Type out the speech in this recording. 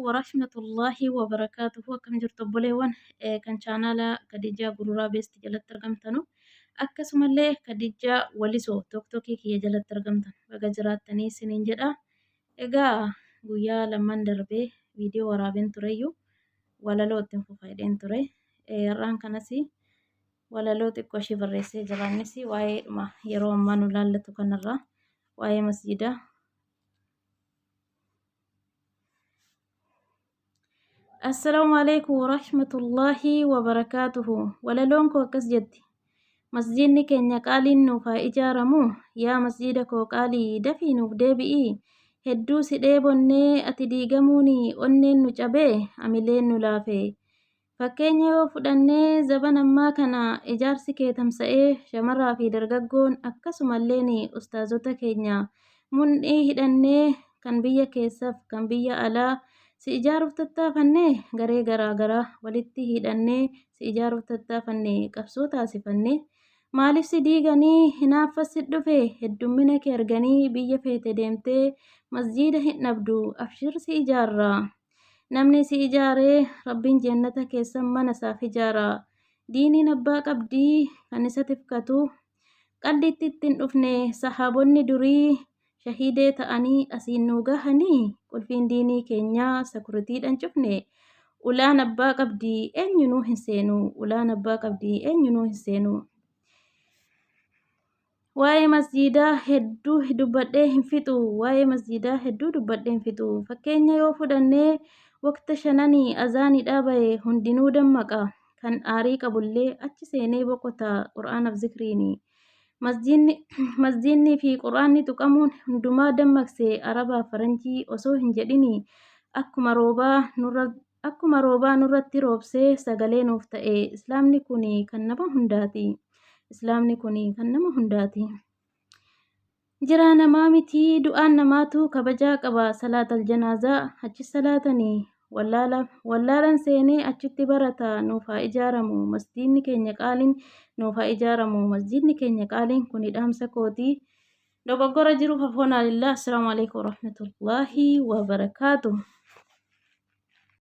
Warahmatullaahi wabarakaatuhu. Akkam jirtu obboleewwan kan chaanaala Kadijaa Gururaa Beesti jalatti argamtanu, akkasumallee Kadijaa Walisoo toktokii kiyya jalatti argamtan, baga jiraattanii isiniin jedha. Egaa guyyaa lamman darbee viidiyoo waraabeen tureyyuu walaloo ittiin fufa jedheen ture. Har'aan kanas walaloo xiqqoo ishee barreessee jira. Innis waa'eedhuma yeroo ammaa nu laallatu kanarraa, waa'ee masjiidaa. Assalaamu alaikum warahmatullaahi wabarakaatuhu. Walaloon koo akkas jetti. Masjiidni keenya qaaliin nuuf haa ijaaramu. Yaa masjiida koo qaalii, dafii nuuf deebi'i. Hedduu si dheebonnee, ati diigamuuni onneen nu cabee, amileen nu laafe. Fakkeenya yoo fudhannee, zaban ammaa kana ijaarsi kee tamsa'ee, shamarraa fi dargaggoon akkasumalleen ustaazota keenya mundhii hidhannee, kan biyya keessaf kan biyya alaa, si ijaaruuf tattaafanne, garee garaa garaa walitti hidhannee si ijaaruuf tattaafanne, qabsoo taasifanne. Maaliif si diiganii? Hinaaffa si dhufe, heddummina kee arganii. Biyya feete deemtee masjiida hin dhabdu, abshir si ijaarra. Namni si ijaaree Rabbiin jannata keessan mana isaaf ijaara. Diiniin abbaa qabdii kan isa tifkatu. Qalliitti itti hin dhufne, sahaabonni durii shahiidee ta'anii asiin nuu gahanii. Qulfiin diinii keenyaa sakuritiidhan cufne. Ulaan abbaa qabdii eenyunuu hin seenu. Ulaan abbaa qabdii eenyunuu hin seenu. Waa'ee masjiidaa hedduu dubbadhee hin fixu. Waa'ee masjiidaa hedduu dubbadhee hin fixu. Fakkeenya yoo fudhannee, waqta shananii azaanidhaa bahe hundinuu dammaqa. Kan aarii qabullee achi seenee boqota Qur'aanaaf zikriini. Masjiidni fi Qur'aanni tuqamuun hundumaa dammaqse, Arabaaf Faranjii osoo hin jedhini. Akkuma roobaa nurratti roobsee sagalee nuuf ta'e. Islaamni kun kan nama hundaati. Islaamni kun kan nama hundaati. Jiraa namaa miti, du'aan namaatu kabajaa qaba. Salaatal janaazaa achi salaatanii, wallaalan seenee achitti barata. Nuuf haa ijaaramu masjiidni keenya qaaliin, nuuf haa ijaaramu masjiidni keenya qaaliin. Kuni dhaamsa kooti. Dogoggora jiruuf afoonaa lillah. Assalaamu alaikum warahmatullaahi wabarakaatuh.